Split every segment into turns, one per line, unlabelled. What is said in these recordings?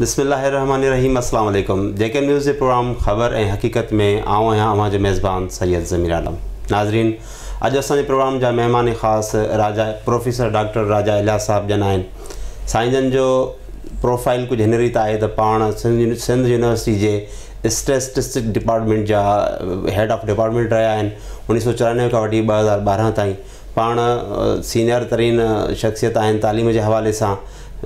بسم الله الرحمن الرحيم السلام عليڪم جيڪب نيوز جي پروگرام خبر ۽ حقيقت ۾ آئون آهيان اوهان جو ميزبان سيد ضمير عالم. ناظرين اڄ اسان جي پروگرام جا مهمان خاص راجا پروفيسر ڊاڪٽر راجا الياس صاحب جن آهن. سائين جن جو پروفائل ڪجهه هن ريت آهي ته پاڻ سنڌ يونيورسٽي جي اسٽيٽسٽڪ ڊپارٽمينٽ جا هيڊ آف ڊپارٽمينٽ رهيا آهن. 1994 کان وٺي 2012 تائين پاڻ سينئر ترين شخصيت آهن تعليم جي حوالي سان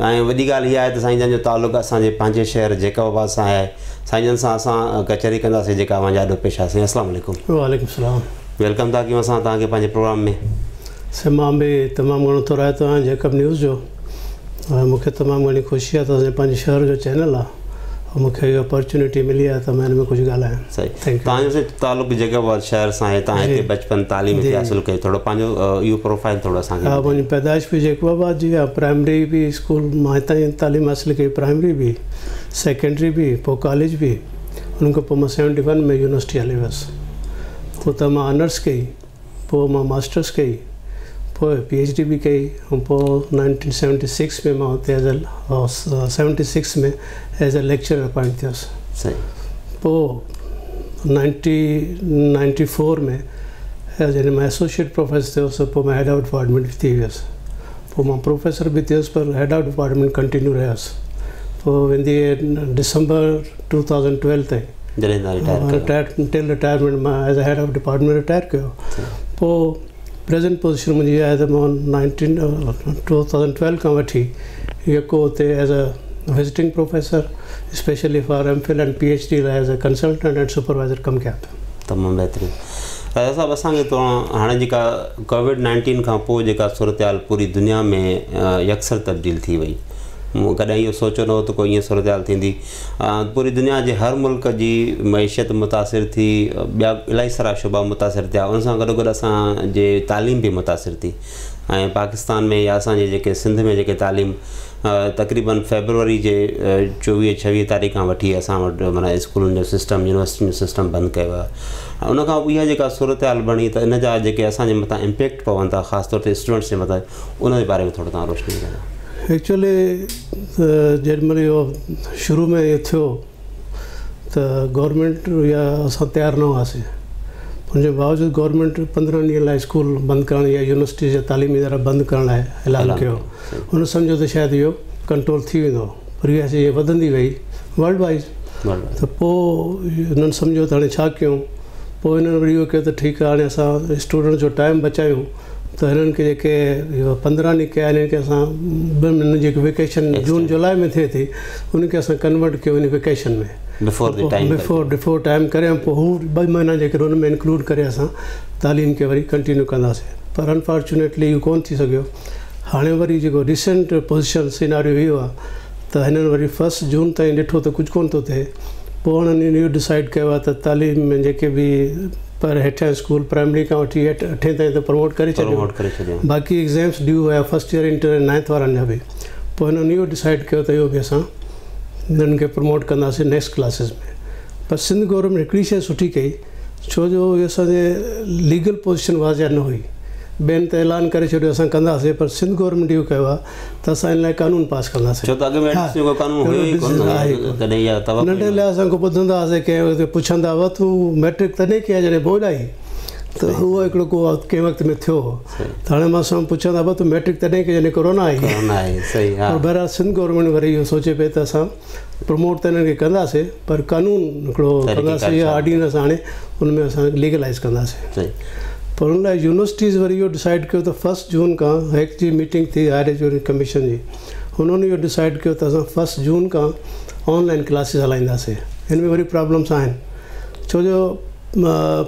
۽ وڏي ڳالهه اها آهي ته سائين جن جو تعلق اسان جي پنهنجي شهر جيڪب آباد سان آهي. سائين جن سان اسان ڪچهري ڪنداسين جيڪا اوهان جي آڏو پيش آهي. سائين السلام عليڪم.
وعليڪم السلام.
Welcome ٿا ڪيون اسان توهان کي پنهنجي پروگرام ۾.
سائين مان به تمام گهڻو ٿورائتو آهيان جيڪب نيوز جو ۽ مون کي تمام گهڻي خوشي آهي ته اسان جي پنهنجي شهر جو چينل آهي ۽ مون کي اها اپرچونيٽي ملي آهي ته مان هن ۾ ڪجهه ڳالهايان.
صحيح توهان جو سائين تعلق جيڪب آباد شهر سان آهي، توهان هتي بچپن تعليم هتي حاصل ڪئي، ٿورو پنهنجو اهو پروفائل ٿورو اسان کي
ها منهنجي پيدائش به جيڪب آباد جي آهي، پرائمري به اسڪول مان هتان ئي تعليم حاصل ڪئي، پرائمري به، سيڪنڊري به، پوء ڪاليج به، ان کان پوء مان 71 ۾ يونيورسٽي هلي ويس، اتان مان آنرس ڪئي. پوء مان ماسٽرس ڪئي، پوء پي ايڇ ڊي به ڪئي ۽ پوء 1976 ۾ مان اتي as a 76 ۾ as a lecturer appoint ٿيس. پوء 1994 ۾ جڏهن مان ايسوسيئيٽ پروفيسر ٿيس پوء مان هيڊ آف ڊپارٽمينٽ به ٿي ويس. پوء مان پروفيسر به ٿيس پر هيڊ آف ڊپارٽمينٽ ڪنٽينيو رهيس. پوء ويندي ڊسمبر 2012 تائين.
جڏهن توهان رٽائر ڪيو.
رٽائر ٽل رٽائرمينٽ مان as a head of department retire ڪيو. پوء پريزنٽ پوزيشن منهنجي اها آهي ته مان 2012 کان وٺي يڪو اتي as a visiting professor specially for M Phil and P H D لاء as a consultant and supervisor ڪم ڪيان پيو.
تمام بهترين راجا صاحب اسان کي توهان هاڻي جيڪا ڪووڊ 19 کان پوء جيڪا صورتحال پوري دنيا ۾ يڪسر تبديل ٿي وئي، مون ڪڏهن اهو سوچيو نه هو ته ڪو ائين صورتحال ٿيندي. پوري دنيا جي هر ملڪ جي معيشت متاثر ٿي، ٻيا الاهي سارا شعبا متاثر ٿيا، ان سان گڏو گڏ اسان جي تعليم به متاثر ٿي ۽ پاڪستان ۾ يا اسان جي جيڪي سنڌ ۾ جيڪي تعليم تقريبن فيبروري جي 24 26 تاريخ کان وٺي اسان وٽ معنيٰ اسڪولن جو سسٽم يونيورسٽين جو سسٽم بند ڪيو ويو آهي. ان کان پوء اها جيڪا صورتحال بڻي ته ان جا جيڪي اسان جي مٿان امپيڪٽ پون ٿا خاص طور تي اسٽوڊنٽس جي مٿان، ان جي باري ۾ ٿورو توهان روشني وجهندا.
ايڪچوئلي جيڏي مهل اهو شروع ۾ اهو ٿيو ته گورنمينٽ يا اسان تيار نه هئاسين، ان جي باوجود گورنمينٽ 15 ڏينهن لاء اسڪول بند ڪرڻ يا يونيورسٽيز يا تعليمي ادارا بند ڪرڻ لاء اعلان ڪيو. هن سمجهيو ته شايد اهو ڪنٽرول ٿي ويندو، پر اها شيء وڌندي وئي ورلڊ وائيز، ته پوء هنن سمجهيو ته هاڻي ڇا ڪيون. پوء هنن وري اهو ڪيو ته ٺيڪ آهي هاڻي اسان اسٽوڊنٽس جو ٽائيم بچايون ته هنن کي جيڪي اهو 15 ڏينهن ڪيا هنن کي اسان 2 مهينن جي ويڪيشن جون جولاء ۾ ٿئي ٿي ان کي اسان ڪنورٽ ڪيو ان vacation ۾
before the time
before before time ڪري ۽ پوء هو 2 مهينا جيڪي ان ۾ انڪلوڊ ڪري اسان تعليم کي وري ڪنٽينيو ڪنداسين، پر انفارچونيٽلي اهو ڪونه ٿي سگهيو. هاڻي وري جيڪو ريسنٽ پوزيشن سيناريو اهو آهي ته هنن وري فرسٽ جون تائين ڏٺو ته ڪجهه ڪونه ٿو ٿئي، پوء هنن اهو ڊسائيڊ ڪيو آهي ته تعليم ۾ جيڪي به پر هيٺيان اسڪول پرائمري کان وٺي اٺين تائين ته پروموٽ ڪري ڇڏيو، باقي ايگزامس ڊيو هيا فرسٽ ايئر انٽر ۽ نائنٿ وارن جا به، پوء هنن اهو ڊسائيڊ ڪيو ته اهو به اسان هنن کي پروموٽ ڪنداسين نيڪسٽ ڪلاسز ۾. پر سنڌ گورنمينٽ هڪڙي شيء سٺي ڪئي، ڇو جو اهي اسان جي ليگل پوزيشن واضح نه هئي، ٻين ته اعلان ڪري ڇڏيو اسان ڪنداسين، پر سنڌ گورنمينٽ اهو ڪيو آهي ته اسان ان لاء قانون پاس ڪنداسين.
ڇو ته اڳ ۾ اهڙو ڪو قانون هيو ئي ڪونه تڏهن اها توقع
ننڍي لاء اسان کان ٻڌندا هئاسين ڪنهن وقت پڇندا هئا تون مئٽرڪ تڏهن ڪئي آهي جڏهن ٻوڏ آئي ته اهو هڪڙو ڪو ڪنهن وقت ۾ ٿيو هو ته هاڻي مان سان پڇندا هئا تون مئٽرڪ تڏهن ڪئي جڏهن ڪورونا آئي.
ڪورونا آئي صحيح ها.
پر بهرحال سنڌ گورنمينٽ وري اهو سوچي پئي ته اسان پروموٽ ته انهن کي ڪنداسين پر قانون هڪڙو ڪنداسين يا آرڊيننس آڻي ان ۾ اسان ليگلائز ڪنداسين. پر ان لاء يونيورسٽيز وري اهو ڊسائيڊ ڪيو ته فرسٽ جون کان هيڪ جي ميٽنگ ٿي هائر ايجوڪيشن ڪميشن جي، انهن اهو ڊسائيڊ ڪيو ته اسان فرسٽ جون کان آن لائن ڪلاسز هلائينداسين. هن ۾ وري پرابلمس آهن ڇو جو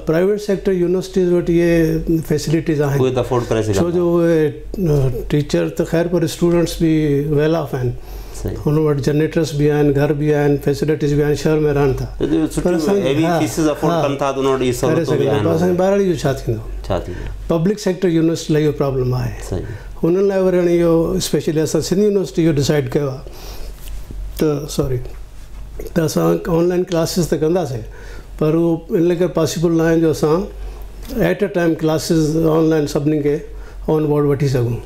پرائيويٽ سيڪٽر يونيورسٽيز وٽ اهي فيسلٽيز آهن،
اهي ته افورڊ ڪري سگهن
ڇو جو اهي ٽيچر ته خير پر اسٽوڊنٽس به ويل آف آهن، هن وٽ جنريٽرس به آهن، گهر به آهن، فيسلٽيز به آهن، شهر ۾ رهن ٿا.
پر اسان هيوي فيسز افورڊ ڪن ٿا ته انهن وٽ اهي سهولتون به آهن.
پر اسان جي ٻهراڙي جو ڇا ٿيندو؟
ڇا ٿيندو؟
پبلڪ سيڪٽر يونيورسٽي لاء اهو پرابلم آهي. انهن لاء وري هاڻي اهو اسپيشلي اسان سنڌ يونيورسٽي اهو ڊسائيڊ ڪيو آهي ته سوري ته اسان آن لائن ڪلاسز ته ڪنداسين پر اهو ان لاء ڪري پاسيبل ناهي جو اسان at a time classes online سڀني کي آن بورڊ وٺي سگهون.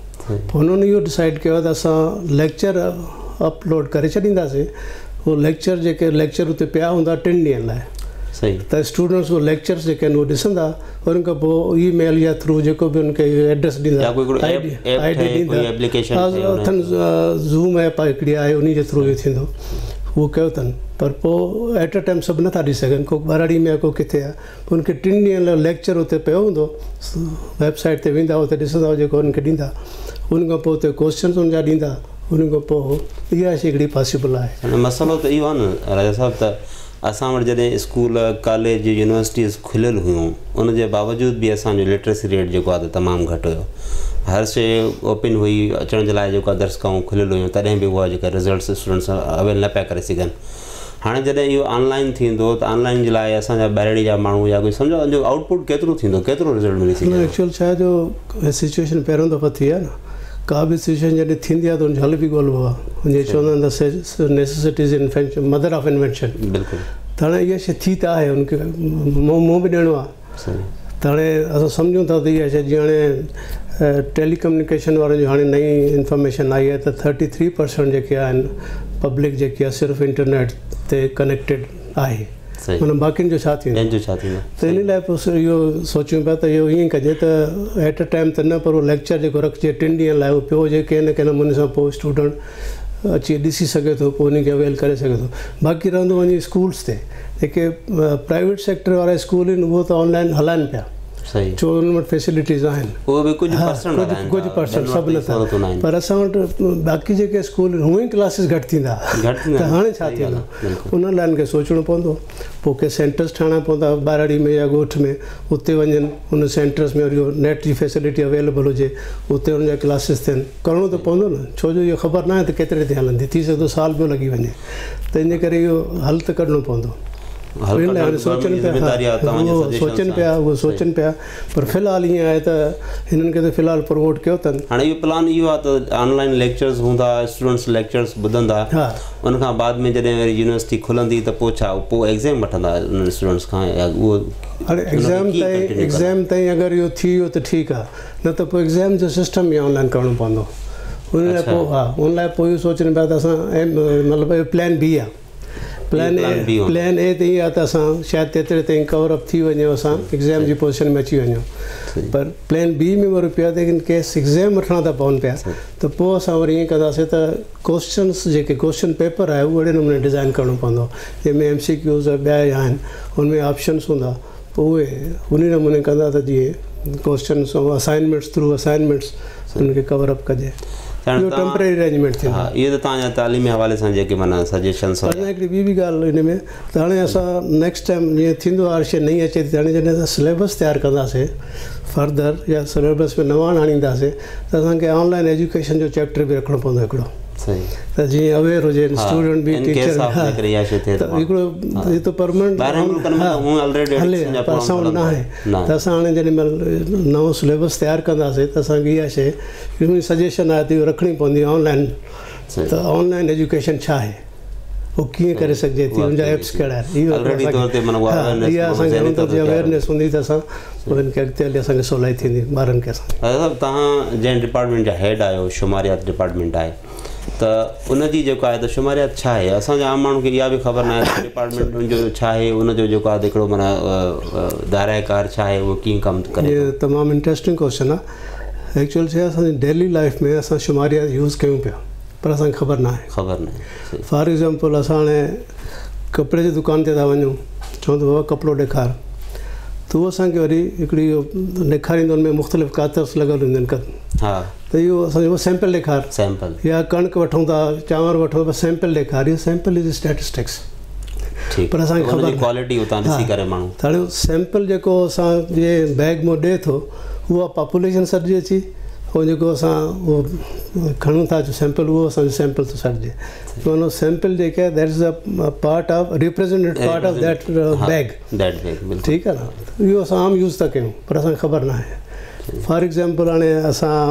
پوء هنن اهو ڊسائيڊ ڪيو ته اسان ليڪچر اپلوڊ ڪري ڇڏينداسين اهو ليڪچر جيڪي ليڪچر اتي پيا هوندا 3 ڏينهن لاءِ.
صحيح.
ته اسٽوڊنٽس اهو ليڪچرس جيڪي آهن اهو ڏسندا، ان کان پوءِ اي ميل يا ٿرو جيڪو به ان کي ايڊريس ڏيندا، I D ڏيندا، اٿن زوم ايپ هڪڙي آهي ان جي ٿرو اهو ٿيندو، اهو ڪيو اٿن. پر پوءِ ايٽ ا ٽائيم سڀ نٿا ڏسي سگهن، ڪو ٻهراڙي ۾ آهي ڪو ڪٿي آهي، پوءِ ان کي 3 ڏينهن لاءِ ليڪچر اتي پيو هوندو، ويب سائيٽ تي ويندا اتي ڏسندا جيڪو انهن کي ڏيندا، ان کان پوءِ اتي ڪوئسچنس ان جا ڏيندا، ان کان پوءِ اها شيءِ هڪڙي پاسيبل آهي.
مسئلو ته اهو آهي نه راجا صاحب ته اسان وٽ جڏهن اسڪول ڪاليج يونيورسٽيز کليل هيون ان جي باوجود به اسان جو لٽريسي ريٽ جيڪو آهي ته تمام گهٽ هيو. هر شيءِ اوپن هئي، اچڻ جي لاءِ جيڪو آهي درسگاهون کليل هيون، تڏهن به اها جيڪا رزلٽس اسٽوڊنٽس اويل نه پيا ڪري سگهن. هاڻي جڏهن اهو آنلائن ٿيندو ته آنلائن جي لاءِ اسان جا ٻهراڙي جا ماڻهو يا ڪوئي سمجهو ان جو آئوٽ پٽ ڪيترو ٿيندو، ڪيترو رزلٽ ملي سگهي؟
ايڪچوئل ڇا جو سچوئيشن پهريون دفعو ٿي آهي نه، ڪا به سچوئيشن جڏهن ٿيندي آهي ته ان جو حل به ڳولهبو آهي. ان جي چوندا آهن ته necessity is invention, mother of invention.
بلڪل.
ته هاڻي اها شيءِ ٿي ته آهي، ان کي منهن به ڏيڻو آهي. ته هاڻي اسان سمجهون ٿا ته اها شيءِ جيئن هاڻي ٽيليڪميونيڪيشن وارن جو هاڻي نئين انفارميشن آئي آهي ته 33% جيڪي آهن پبلڪ جيڪي آهي صرف انٽرنيٽ تي ڪنيڪٽيڊ آهي، معنيٰ باقين جو ڇا ٿيندو؟ ته ان لاءِ پوءِ اهو سوچون پيا ته اهو ائين ڪجي ته ايٽ ا ٽائيم ته نه، پر اهو ليڪچر جيڪو رکجي 3 ڏينهن لاءِ اهو پيو هجي، ڪنهن نه ڪنهن نموني سان پوءِ اسٽوڊنٽ اچي ڏسي سگهي ٿو، پوءِ ان کي اويل ڪري سگهي ٿو. باقي رهندو وڃي اسڪولس تي، جيڪي پرائيويٽ سيڪٽر وارا اسڪول آهن اهو ته آنلائن هلائن پيا، ڇو انهن وٽ فيسلٽيز آهن،
اهو به ڪجهه
پرسنٽ سڀ نٿا، پر اسان وٽ باقي جيڪي اسڪول آهن هونئن ئي ڪلاسز گهٽ ٿيندا، ته هاڻي ڇا ٿيندو؟ ان لاءِ ان کي سوچڻو پوندو. پوءِ ڪي سينٽرس ٺاهڻا پوندا ٻهراڙي ۾ يا ڳوٺ ۾ اتي وڃن، ان سينٽرس ۾ وري نيٽ جي فيسلٽي اويليبل هجي، اتي ان جا ڪلاسز ٿين، ڪرڻو ته پوندو نه، ڇو جو اهو خبر نه آهي ته ڪيتري تائين هلندي، ٿي سگهي ٿو سال ٻيو لڳي وڃي، ته ان جي ڪري اهو حل ته ڪڍڻو پوندو. سوچن پيا، اهو سوچن پيا، پر في الحال ائين آهي ته هنن کي ته في الحال پروموٽ ڪيو اٿن.
هاڻي اهو پلان اهو آهي ته آنلائن ليڪچرس هوندا، اسٽوڊنٽس ليڪچرس ٻڌندا، ان کان بعد ۾ جڏهن وري يونيورسٽي کلندي ته پوءِ ڇا پوءِ ايگزام وٺندا انهن اسٽوڊنٽس کان؟ يا اهو
هاڻي ايگزام تائين اگر اهو ٿي ويو ته ٺيڪ آهي، نه ته پوءِ ايگزام جو سسٽم ئي آنلائن ڪرڻو پوندو. ان لاءِ پوءِ ها، ان لاءِ پوءِ اهو سوچن پيا ته اسان مطلب اهو پلان بي آهي، پلان اي ته ائين آهي ته اسان شايد تيتري تائين ڪور اپ ٿي وڃون، اسان ايگزام جي پوزيشن ۾ اچي وڃون، پر پلان بي ۾ وري پيو آهي ته ان ڪيس ايگزام وٺڻا ٿا پون پيا ته پوءِ اسان وري ائين ڪنداسين ته ڪوئسچنس جيڪي ڪوئسچن پيپر آهي اهو اهڙي نموني ڊزائن ڪرڻو پوندو، جنهن ۾ ايم سي ڪيوز ٻيا آهن، هن ۾ آپشنس هوندا، پوءِ اهي ان نموني ڪندا ته جيئن ڪوئسچنس ۽ اسائنمينٽس ٿرو اسائنمينٽس ان کي ڪور اپ ڪجي. اهو ٽيمپرري ارينجمينٽ ٿيندو.
اهو ته توهان جا تعليمي حوالي سان جيڪي معنيٰ سجيشنس.
اڃا هڪڙي ٻي به ڳالهه هن ۾ ته هاڻي اسان نيڪسٽ ٽائيم جيئن ٿيندو آهي هر شيءِ نئين اچي ٿي، هاڻي جڏهن اسان سليبس تيار ڪنداسين فردر يا سليبس ۾ نوان آڻينداسين ته اسان کي آنلائن ايجوڪيشن جو چيپٽر به رکڻو پوندو هڪڙو، ته جيئن اويئر هجي اسٽوڊنٽ به ٽيچر به، ته هڪڙو هي ته پرمانينٽ هلي پر اسان وٽ نه آهي. ته اسان هاڻي جيڏي مهل نئون سليبس تيار ڪنداسين ته اسان کي اها شيءِ سجيشن آهي ته اهو رکڻي پوندي آنلائن، ته آنلائن ايجوڪيشن ڇا آهي، اهو ڪيئن ڪري سگهجي ٿي، ان جا ايپس ڪهڙا آهن، اهو اسان کي اويئرنيس هوندي ته اسان انهن کي اڳتي هلي اسان کي سولائي ٿيندي ٻارن کي. اسان
صاحب توهان جنهن ڊپارٽمينٽ جا هيڊ آهيو، شماريات ڊپارٽمينٽ آهي، ته ان جي جيڪو آهي ته شماريات ڇا آهي؟ اسان جا عام ماڻهو کي اها به خبر نه آهي ته ڊپارٽمينٽ ان جو ڇا آهي، ان جو جيڪو آهي هڪڙو معنيٰ دائره ڪار ڇا آهي، اهو ڪيئن ڪم ڪري؟
اهو تمام انٽريسٽنگ ڪوئسچن آهي. ايڪچوئل ڇا اسان جي ڊيلي لائيف ۾ اسان شماريات يوز ڪيون پيا، پر اسان کي خبر نه آهي.
خبر نه آهي.
فار ايگزامپل اسان هاڻي ڪپڙي جي دڪان تي ٿا وڃون، چون ته بابا ڪپڙو ڏيکار، ته اهو اسان کي وري هڪڙي اهو ڏيکاريندو، هن ۾ مختلف ڪاترس لڳل هونديون آهن،
ها،
ته اهو اسان جو سيمپل ڏيکار،
سيمپل،
يا ڪڻڪ وٺون ٿا، چانور وٺون ٿا، سيمپل ڏيکار، اهو سيمپل از اسٽيٽسٽڪس. پر اسان کي خبر
ڪوالٽي اتان ڏسي ڪري ماڻهو
ته هاڻي سيمپل جيڪو اسان جي بيگ مان ڏئي ٿو اها پاپوليشن سڏجي اچي، ۽ جيڪو اسان اهو کڻون ٿا سيمپل اهو اسان جو سيمپل ٿو سڏجي. معنيٰ سيمپل جيڪي آهي that is a part of represented part of that bag. ٺيڪ آهي نه، اهو اسان عام يوز ٿا ڪيون پر اسان کي خبر نه آهي. فار ايگزامپل هاڻي اسان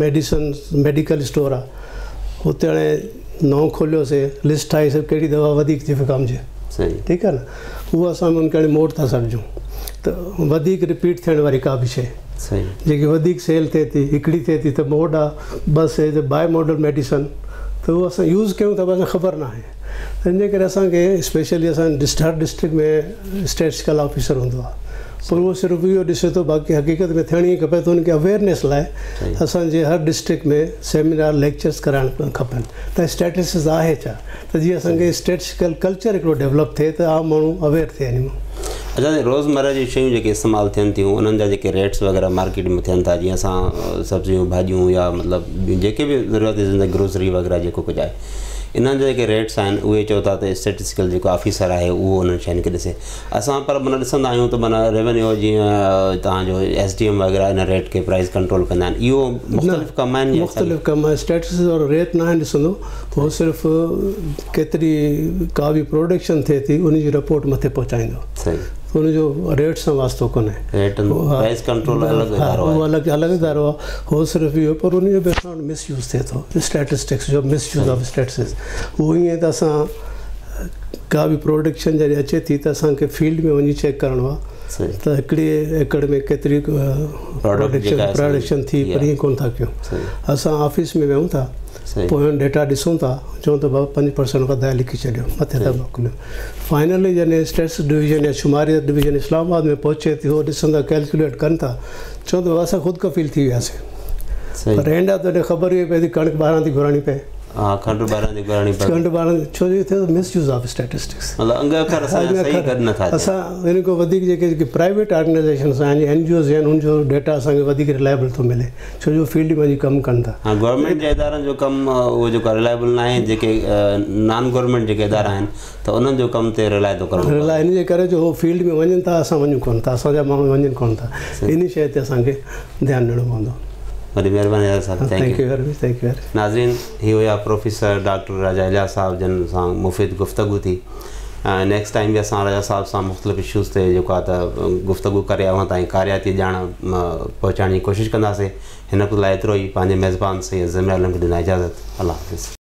ميڊيسن ميڊيڪل اسٽور آهي، هتي هاڻي نئون کوليوسين، لسٽ ٺاهيسين ڪهڙي دوا وڌيڪ ٿي وڪامجي، ٺيڪ آهي نه، اهو اسان ان کي هاڻي موڊ ٿا سڏجون ته وڌيڪ رپيٽ ٿيڻ واري ڪا به شيءِ جيڪي وڌيڪ سيل ٿئي ٿي، هڪڙي ٿئي ٿي ته موڊ آهي، بس ٿئي ته باءِ ماڊل ميڊيسن، ته اهو اسان يوز ڪيون ٿا پر اسان کي خبر نه آهي. ته ان جي ڪري اسان کي اسپيشلي اسان هر ڊسٽرڪٽ ۾ اسٽيٽسٽيڪل آفيسر هوندو آهي پر اهو صرف اهو ڏسي ٿو، باقي حقيقت ۾ ٿيڻ ائين کپي ته ان کي اويئرنيس لاء اسان جي هر ڊسٽرڪٽ ۾ سيمينار ليڪچرس ڪرائڻ کپن ته اسٽيٽسٽڪس آهي ڇا، ته جيئن اسان کي اسٽيٽسٽيڪل ڪلچر هڪڙو ڊيولپ ٿئي ته عام ماڻهو اويئر ٿئي ان مان.
اڇا روزمره جون شيون جيڪي استعمال ٿين ٿيون انهن جا جيڪي ريٽس وغيره مارڪيٽ ۾ ٿين ٿا، جيئن اسان سبزيون ڀاڄيون يا مطلب ٻيون جيڪي به ضرورت زندگي گروسري وغيره جيڪو ڪجهه آهي انهن جا جيڪي ريٽس آهن اهي چئو ٿا ته اسٽيٽسٽيڪل جيڪو آفيسر آهي اهو انهن شين کي ڏسي. اسان پر معنيٰ ڏسندا آهيون ته معنيٰ ريونيو جيئن توهان جو ايس ڊي ايم وغيره ان ريٽ کي پرائز ڪنٽرول ڪندا آهن، اهو مختلف ڪم آهن يا
مختلف ڪم آهي. اسٽيٽس وارو ريٽ ناهي ڏسندو، هو صرف ڪيتري ڪا به پروڊڪشن ٿئي ٿي ان جي رپورٽ مٿي پهچائيندو، ان جو ريٽ سان واسطو ڪونهي.
ريٽ پرائز ڪنٽرول الڳ ادارو آهي،
اهو الڳ الڳ ادارو آهي. هو صرف اهو، پر ان جو به اسان وٽ مس يوز ٿئي ٿو اسٽيٽسٽڪس جو، مس يوز آف اسٽيٽسٽڪس. اهو ائين ته اسان ڪا به پروڊڪشن جڏهن اچي ٿي ته اسان کي فيلڊ ۾ وڃي چيڪ ڪرڻو آهي ته هڪڙي ايڪڙ ۾ ڪيتري پروڊڪشن ٿي، پر ائين ڪونه ٿا ڪيون. اسان آفيس ۾ ويهون ٿا، پويون ڊيٽا ڏسون ٿا، چئون ته بابا 5% وڌائي لکي ڇڏيو، مٿي ٿا موڪليون. فائنلي جڏهن اسٽيٽس ڊويزن يا شماريات ڊويزن اسلام آباد ۾ پهچي ٿي، هو ڏسن ٿا، ڪيلڪوليٽ ڪن ٿا، چون ته اسان خود ڪفيل ٿي وياسين، پر اينڊ آف the D خبر اها پئي ٿي ڪڻڪ ٻاهران ٿي گهرائڻي پئي.
ها، کنڊ ٻاهران ٿي گهرائڻي پئي.
کنڊ ٻاهران ڇو جو ٿيو مس يوز آف اسٽيٽسٽڪس،
مطلب انگ اکر اسان جا صحيح گڏ نٿا ٿين.
اسان ان کان وڌيڪ جيڪي جيڪي پرائيويٽ آرگنائيزيشنس آهن، اين جي اوز آهن، ان جو ڊيٽا اسان کي وڌيڪ رلائبل ٿو ملي، ڇو جو فيلڊ ۾ وڃي ڪم ڪن ٿا.
ها، گورنمينٽ جي ادارن جو ڪم اهو جيڪو رلائبل نه آهي، جيڪي نان گورنمينٽ جيڪي ادارا آهن ته انهن جو ڪم تي رلائي ٿو ڪرڻو پوي.
رلائي ان جي ڪري جو هو فيلڊ ۾ وڃن ٿا، اسان وڃون ڪونه ٿا، اسان جا ماڻهو وڃن ڪونه ٿا. ان شيء تي اسان کي ڌيان ڏيڻو پوندو.
وڏي مهرباني راجا صاحب،
thank you very much, thank you.
ناظرين، هي هيا پروفيسر ڊاڪٽر راجا الياس صاحب جن سان مفيد گفتگو ٿي. نيڪسٽ ٽائيم به اسان راجا صاحب سان مختلف اشوز تي جيڪو آهي ته گفتگو ڪري اوهان تائين ڪارياتي ڄاڻ پهچائڻ جي ڪوشش ڪنداسين. هن وقت لاء ايترو ئي. پنهنجي ميزبان سيد زمير عالم کي ڏيندا اجازت. الله حافظ.